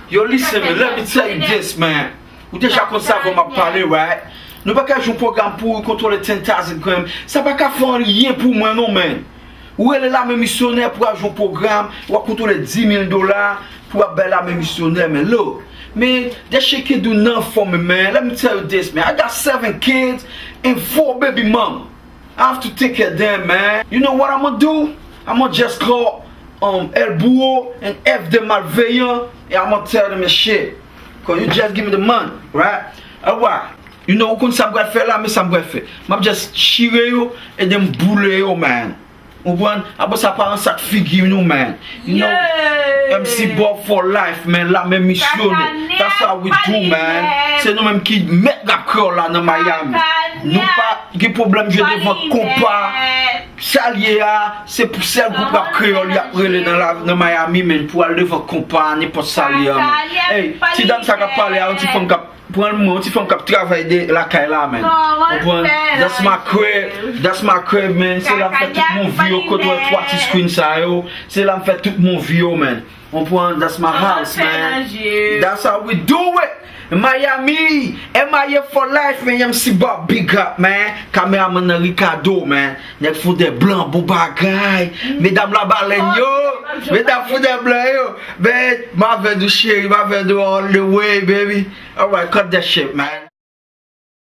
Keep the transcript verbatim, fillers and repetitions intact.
Yo, listen, man, let me tell you this, man. Ou deja konn sa, avan m ap pale, right? Nou pa ka jwe yon pwogram pou ou kontwole ten thousand gram. Sa pa ka fè anyen pou mwen, non, man. Ou rele Lame Misyonè pou al jwe yon pwogram, w ap kontwole dis mil dola pou w ap bay Lame Misyonè, man. Look, man, that shit can do nothing for me, man. Let me tell you this, man. I got seven kids and four baby mama. I have to take care of them, man. You know what I'ma do? I'ma just call um, El Bouwo and F the Malveillant, and I'ma tell them this shit. Cause you just give me the money, right? Alright. You know, ou konn sa m pral fè la, men sa m pral fè. M ap just chire yo, and then boule yo, man. Ou konprann? Apre sa, pa ransak figi nou, man. You know, M C Bob for life, man. Lame Misyonè. That's how we do, man. Se nou menm ki mèt rap kreyòl la nan Miami. Nou pa gen pwoblèm jwe devan konpa. Sa l ye a, se pou sèl gwoup rap kreyòl y ap rele nan la, nan Miami, men pou al devan konpa, nenpòt sa l ye a, men. Ey, ti dam sa k ap pale a, yon ti fanm k ap pran l, mwen, yon ti fanm k ap travay de lakay la, men. Konprann? That's my crib, that's my crib, man. Se la m fè tout mon vi yo, kote w wè twa ti screen sa yo. Se la m fè tout mon vi yo, man. Konprann? That's my house, man. That's how we do it. Miami, M I A for life, man. M C Bob, big up, man. Kameraman nan Ricardo, man. Nèg Foudè Blan, bon bagay. Medam Labalèn yo, medam Foudè Blan yo. Man, m avè nou cheri, m avè nou all the way, baby. Alright, cut that shit, man.